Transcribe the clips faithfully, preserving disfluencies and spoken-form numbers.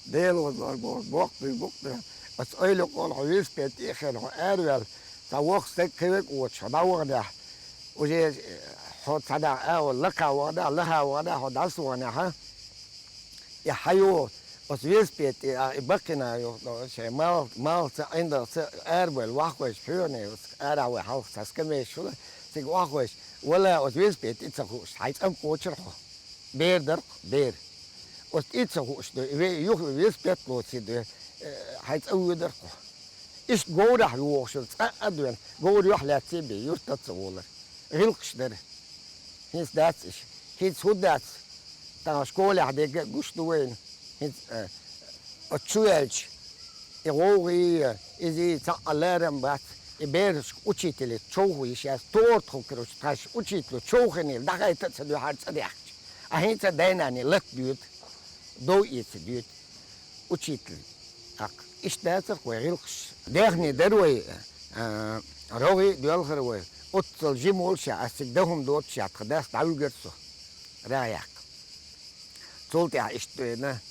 Дела возлар боху, боккха дуй букъ дуй. Ас ойла къола хьо велосипед тӀе а хир, хьо араваьлла, цхьа воккха стаг кхин верг а воцуш хьо дӀаваханехь, уже хьо цхьадахьа агӀор лакха ваханехь, лаха ваханехь, хьо дӀасаваханехь, и хьайо, ас велосипед тӀе а, и баккхина йоху, шайн мал-, малца, ӀиндагӀца арабевлла ваххойш, пхьоьгӀане, ас арахь вай хьалха цхьа скамейш хуьлу, цига ваххойш, вала ас велосипед тӀе ца хууш, хьайн цӀан кхочура хьо. Бер дара-кх, бер. Оцу тӀе а ца хууш ду, и ве-, юха велосипед лоций ду, э, хьайн цӀа воьдура-кх хьо. Иштта говрахь вогӀуш вара, цкъа а доьна, говр юьхь лаьцна бен, юьртаца а волура. ГӀиллакхаш дара. ХӀинца дац иша. ХӀинца хӀун дац? Тахана школехь дерг а гуш ду вайна. ХӀинца, э, оцу чу ваьлча, и гӀовгӀий, изий, цхьаъ а ларам бац, и берашка учителе човха йиш яц, тортахула, короче, тхаьш учитело човханийла дӀахайта а ца дуьхьара цӀа даьхкича. А хӀинца а дай-наний латта доьду, дов эца доьду учитель. ТӀаккха иштта дацара-кх вай гӀиллакхаш. Даьхни дара вай, а, рогӀий а доьлхура вай. Оццул жима волуш а, ас цига дан хӀума доцуш а, тхан дас дӀавуьгура со. Рагьяккха. Цул тӀаьхьа иштта вайна,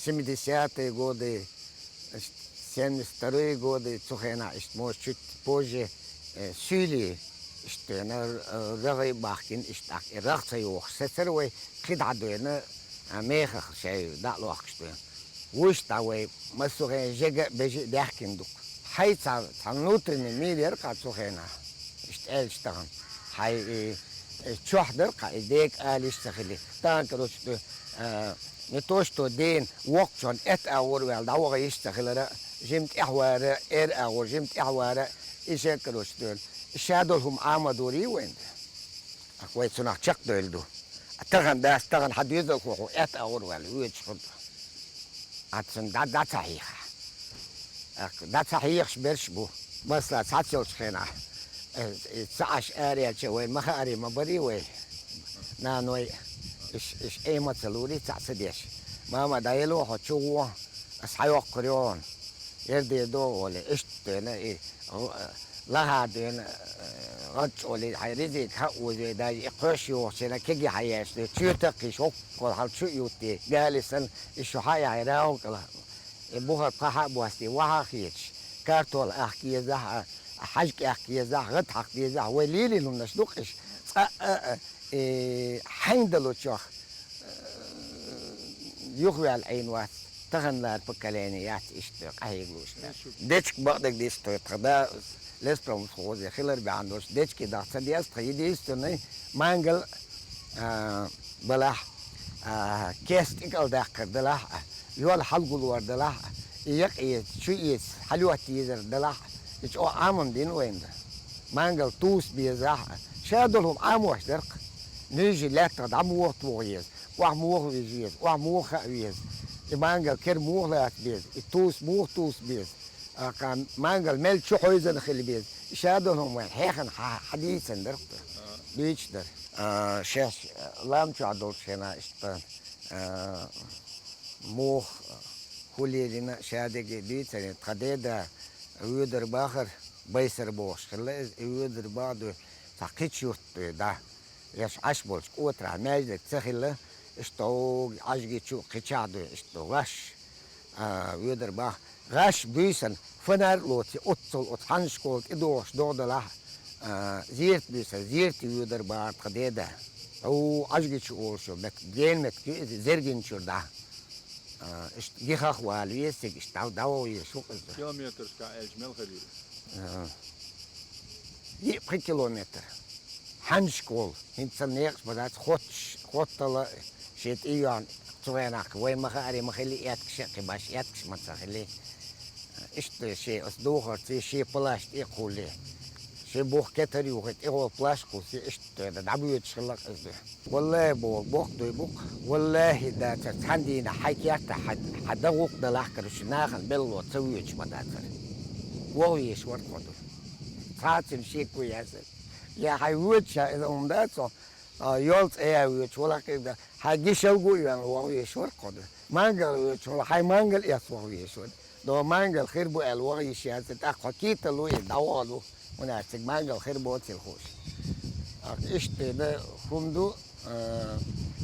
семидесятые годы, семьдесят вторые годы, цу хенахь иштта, может, чуть позже, э, суьйлий, иштта вайна, э, рогӀий бахкина, иштта тӀаккха и рогӀ ца йохуш сецара вай, кхидӀа дуьйна, а, мехах шай дӀа а лохкуш дуьйна. Вуьш дӀа вай массо а хен жега а, бежи а даьхкина ду-кх. Хьай цхьа, цхьа внутренний мир яра-кх цу хенахь, иштта аьлча тахана. Хьай и, и чохь дара-кх, и дега ала йиш ца хили. Тахана, короче, ду, а, не то что ден, воккхачунна аьтта агӀор ваьлла дӀаваха йиш ца хилара, жима тӀаьхьавара, эр агӀор жима тӀаьхьавара, и шен, короче, ду, и ша долу хӀума Ӏамадорий вайна. Ах, вай цунах чекхдевлла ду. А тахана дас, тахана хьан доьзалхо хьо аьтта агӀор ваьлла воьдуш хӀун ду? Ах, цунна дӀа, дӀа ца хьеха. Ах, дӀа ца хьехаш берш а бу. Масала, цхьацца йолчу хенахь, э, э, ца Ӏаш араелча, вай ма хаарий ма барий вай. Наной, иш, иш Ӏема ца лурий, цхьаъ ца деш. Мама, дӀаело хьо чу гӀо, ас хьайоккхур ю хьуна. Яр де догӀу олий, иштта дена и, гӀо-, лахьа дена, э, гӀант чӀолий, хьайн ризиг хьан озаве, даже и кхоьш йохучу хенахь кегий хьан еш, де чоьтан а кхийш, хӀоккхул хьал чу а юттий, гали санна, и шу хьан яхьий рагӀу кӀала, и бухар пхьа хьан а бостий, вахьа а хеташ, картол ахка езахь а, хьажа кӀехка езахь, гӀад хьакха дезахь, вай лелийна хӀуманаш ду-кх иш, цкъа а, а, и хьайн далучох, э, юхаваьлла Ӏийна вац, тахана лара поколение яц иштта къахьега лууш. Дечка бакъдерг дийца тхо, тхан да леспромхозе хилар баьхьна долуш, дечки даха ца деза тхан единственный мангал, а, балахь, а, кест тӀекӀал даккхар далахь а, йол хьалгулор далахь а, и якъ эца, чу эца, хьалъотта езар далахь а, и чӀогӀа Ӏамам дина вайна. Мангал туса безахь а, ша долу хӀума Ӏамош дара-кх. Нуьйжи лаьттах дӀа муха тоха еза, охьа муха вижа веза, охьа муха хаа веза, и мангал кер муха лаца беза, и туса муха туса беза, а, кху мангал мел чу хьойзана хила беза, и ша долу хӀума вайн хьехана хьа-, хьадийцина дара-кх. Дуьйцуш дара. А, шаьш, а, лам чохь долчу хенахь иштта, а, муха хӀу лелийна а ша дерг а дуьйцарий, тхан деда воьдур бахар, Байсар бохуш хилла иза, и воьдур баха дуй, цхьа кхечу юрт дуй, да. Еш Ӏаш болчу кӀотарахь маьждиг ца хилла, иштта Ӏожгичу кхечахь дуй, иштта гӀаш, а, воьдур баха. ГӀаш буьйсанна фонарь а лоций, оццул оцу хьанна школа тӀедогӀуш догӀу далахь, а, зерат буьйсанна, зерате воьдур бахара тхан деда. Ӏу, Ӏожгичу олуш йолу мет-, гена меттиг ю иза, Зергинчуьра дӀа. А, иштта гихах вала веза цига, иштта дӀа-, дӀаваха везаш ву-кх иза. Километрашкахь аьлча мел хир ю? А, йиъ-пхи километр. Хьанна школа, хӀинца санна некъаш ма дац, хотташ, хоттала шен тӀе йоьхна, цу хенахь вайн ма хаарий ма хили, эткаш а кхин баш, эткаш ма ца хили. Иштта шен оцу духарций, шен палаш тӀе а кхуллий, шен бух кетар юхий, тӀехула плащ кхуссий, иштта дӀабоьдуш хилла-кх иза. Валлахи, боху, боккха дуй бу-кх. Валлахи, дацара, цхьана дийнахь хьайн кертахь хьан, хьан дан гӀуллакх далахь, короче, нахана белло ца воьдуш ма дацара. ВогӀу везаш вара тхо ду. Цхьаццанна шеко яцара. Я хьайн воьдуш а иза хӀума дац хьо, а, йол цӀе а воьдуш, валакхийга дан, хьайн гишалгу а йоьлла вогӀу везаш вара тхо ду. Мангал воьдуш вала, хьайн мангал эцна вогӀу везаш вара. Но мангал хир бу аьлла ваха йиш яц, тӀаккха хьо кийталло и дӀавахалу, хӀунда аьлча цига мангал хир боцийла хууш. Аккха иштта дерг хӀума ду, а,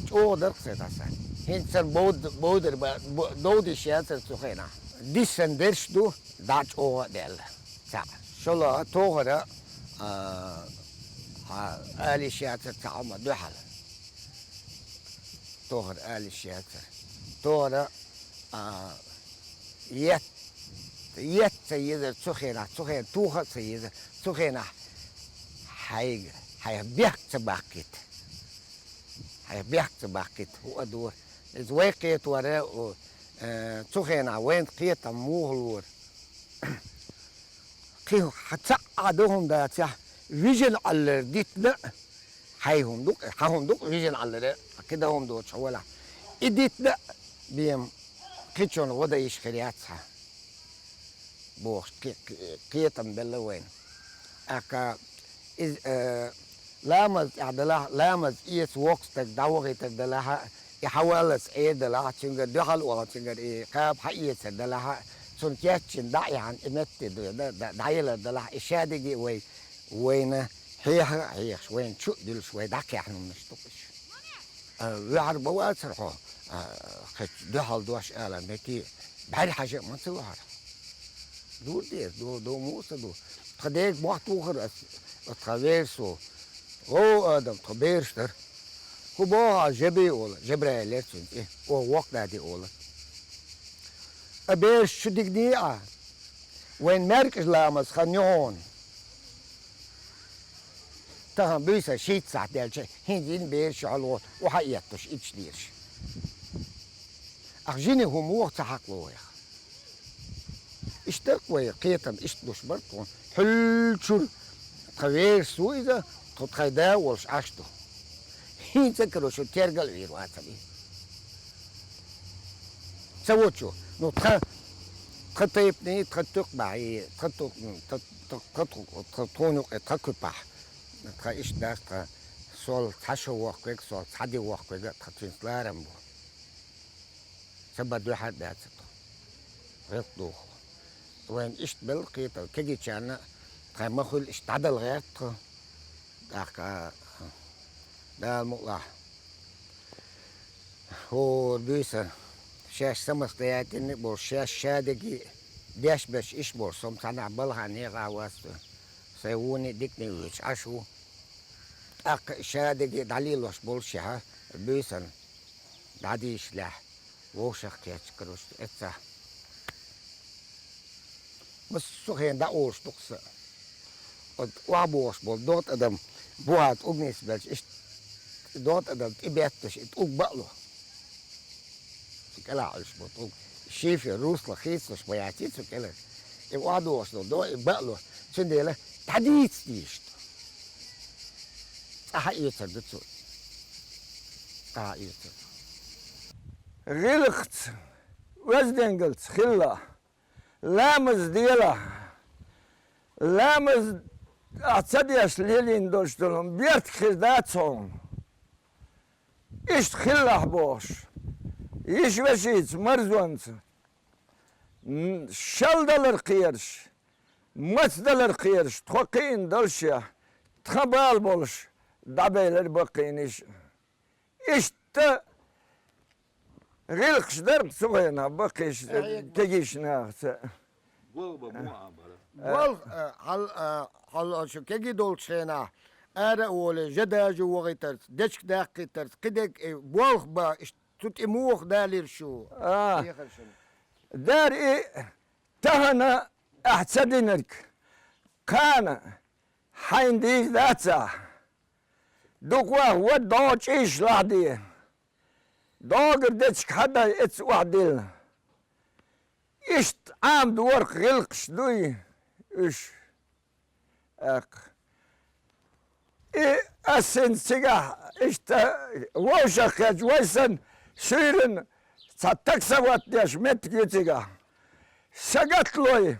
чӀогӀа дара-кх сан дӀаса. ХӀинца бовд-, бовдар ба-, бо-, довдаш яцар цу хенахь. Дисан дерш ду, дӀа чӀогӀа а даьлла. Цхьаъ. ШолгӀа тохара, а, хьа, ала йиш яцар цхьа хӀума дуьхьал. Тохара ала йиш яцар. Тохара, а, етт-, етт ца езар цу хенахь, цу хенахь тоха а ца езар, цу хенахь хьайга, хьайх бехк ца баккхийта. Хьайх бехк ца баккхийта, хӀу а дора. Иза вай кхетора, о, э, цу хенахь вайна кхетам муха лора. Кхин хьан цхьа а ду хӀума дацахь, вижина Ӏаллара дитина, хьай хӀума ду-кх, хьан хӀума ду-кх вижина Ӏаллара, кхин дан хӀума доцуш хьо валахь. И дитина а бен кхечунна гӀо дан йиш хир яц хьан. Бохуш, кхе-, кхе-, кхетам белла вайна. ТӀаккха иза, э, ламаз тӀехь далахь, ламаз эца воккха стаг дӀавахийтар далахь а, и хьаваллалц Ӏер далахь а, цуьнгара дуьхьал а вахана, цуьнгара и кхаба хьаэцар далахь а, цунна кечйина дӀа а яьхьна, и метте ду-, да-, да-, дӀаелар далахь а, и шадерриге а вай, вайна хьеха а хьехаш, вайна чу а дуьллуш, вай дӀакхехьна хӀуманаш ду-кх уьш. А, ваьхьар бан вацара хьо, а, кхечу дуьхьал дош ала, метте бӀаьрахьажа а ма ца вахьара. Дур деза, ду, ду, муха ца ду. Тхан дега мохь тухура ас, оцу тхан верасо. О, Адам, тхан бераш дара. ХӀун боху хьан, Жаби олу, Жабраил яра цуьнан цӀе, оха воккха дади олу. А бераш чу дигний Ӏа? Вайн маьркӀажа ламаз хан ю хьуна. Тахана буьйса шийтта сахьт даьлча, хӀинца йина бераш ю хьалаво, охьа а етташ, иташ дезаш. Ах, жине хӀума воху ца хьакхало вайх. Иштта-кх вай кхетам, иштта луш бара тхуна. Хьуьллучуьра тхан верас ву иза, тхо тхайн да а волуш Ӏаш ду. ХӀинца а каро шу тергал а вийр вацара и. Ца вочу, ну, тхан, тхан тайпане, тхан туькъ бахье, тхан ту-, тхан, тхан, тхан ту-, тхан тхуна юкъе, тхан куьпахь, тхан иштта дац, тхан сол цхьа шо воккхавега, сол цхьа де воккхавега, тхан цуьнца ларам бу. Ца бан дуьхьа а дац тхо. ГӀиллакх духу. Вайна иштта белла кхетар, кегийчарна тхайн ма хуьлу иштта дӀадала гӀерта тхо. ТӀаккха, Дала мукъалахь, хӀора буьйсанна, шаьш самостоятельный а болуш, шаьш шадерриге а деш берш иштта болуш, со-м цхьанхьа балхахь, некъахь вац, сайн воне а дикане а воьдуш Ӏаш ву. ТӀаккха шадерриге а дӀалелош боллушехь, буьйсанна дӀадийшалехь, вовшах кхетча каруш ду эццахь. Массо а хенахь дӀаолуш ду-кх сан. Оцу охьабогӀуш болу догӀу тӀадам бухахь тӀулг нисбелча, иштта догӀу тӀадам тӀе бетташ, и тӀулг баало. Цу кӀелахь Ӏуьллуш болу тӀулг. Шифер, русло хийцалуш ма яц цу кӀелара. И охьадогӀуш долу догӀу и баало. Цундела дӀадийца дийш ду. Цкъа хьаэцар ду цо. Цкъа хьаэцар ду. ГӀиллакхца, оьздангаллица хилла. Ламаз делахь. Ламаз ахь ца деш лелийна долуш долу хӀума бертахь хир дац хьуна. Иштта хилалахь бохуш. Йиша-вешица, марзонца. М, шал далар кхераш, маца далар кхераш, тхо кхиъна доллушехь, тхан бала болуш, дӀабелар баккхийнаш. Иштта гӀиллакхаш дара цу хенахь баккхийш, кегийчу нахаца. Болх бан муха а бара. Болх, а, хьал-, а, хьал-, шу кегий долчу хенахь, ара а волий, жа дажу вахийтарца, дечка даккхийтарца, кхидерг, э, болх бан, иштта цу тӀе муха далийра шу? А. Дера и, тахана ахь ца динарг, кхана хьайна дийр дац ахь. Дукха ваха, вада догӀу чӀийш лахьаде. ДогӀур дечиг хьадай эцца охьадилла. Иштта Ӏамадора гӀиллакхаш дуй уьш, аьккха. И ас хӀинца цигахь иштта вовшах кхетча, вай санна суьйранна цхьа таксовать деш меттиг ю цигахь. Сагатлой,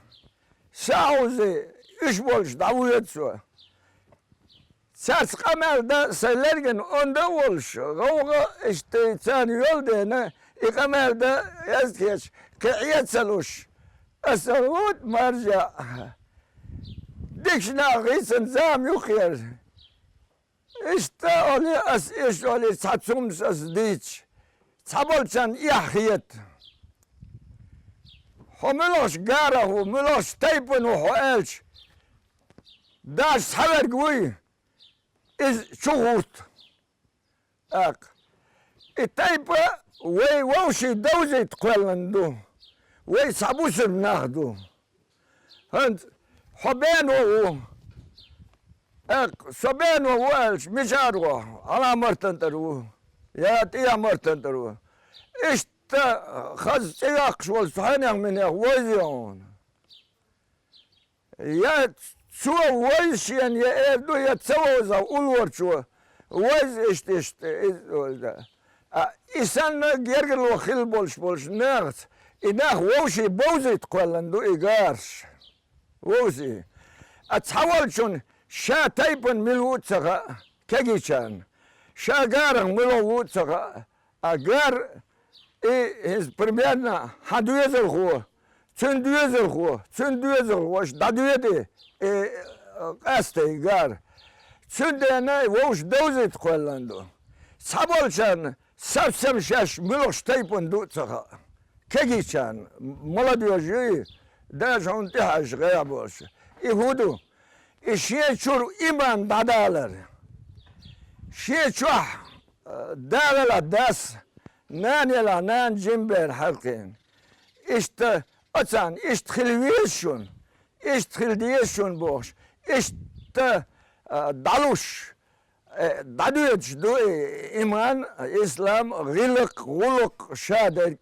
саӀузий, уьш болуш дӀавоьду со. Цаьрца къамел дан сайн лергана онда а волуш, гӀовгӀа а иштта царна йолу дена, и къамел дан, эздахеташ, кхин Ӏен ца луш, аса вуд маржа. Дикачу наха хийцан зама юххера. Иштта олий ас, иштта олий цхьа цумас ас дийцаш. цхьаболчарна эхь хета. Хьо муьлхачу гарах ву, муьлхачу тайпана ву хьо аьлча, даш цхьаверг вуй, иза чу гӀурт. ТӀаккха и тайпа вай вовший довзийта кхоьллина ду. Вай цхьа бусург нах ду. ХӀанз хьо бено ву. ТӀаккха со бено ву аьлча, мичара ву? Хьала мартан тӀара ву. Я тӀехьа мартан тӀара ву. Иштта хаза цӀе йоккхуш волу цхьанех минех вовзий хьуна? Я цо вовза шена, я эр ду, я ца вовза уллорчо. Вовза иштта, иштта, иза вовза. А и санна гергарло хилла болуш болчу нахаца, и нах вовший бовзийта кхоьллина ду и гараш. Вовзий. А цхьаволчунна ша тайпана мила ву а ца хаьа, кегийчарна. Ша гарах мила ву а ца хаьа. А гар, и, хӀинца примерно хьан доьзалхо, цуьнан доьзалхо, цуьнан доьзалхо аша дӀадоьду и, э, къаьсттина гар. Цундела и вовший довзийта кхоьллина ду. Цхьаболчарна совсем шаьш муьлхачу тайпана ду а ца хаьа. Кегийчарна, молодёжь ю и, даже хьуна тӀехьаьжча гӀайгӀа болуш. И хӀун ду? И шен чуьра иман дӀадалар. Шен чохь, э, да велахь дас, нана елахь нана жима бер хьаькхина. Иштта оцарна иштта хила веза шуна, иштта хила деза шуна бохуш, иштта, э, дӀалуш, э, дӀадоьдуш ду и иман, ислам, гӀиллакх, гӀуллакх ша дерг.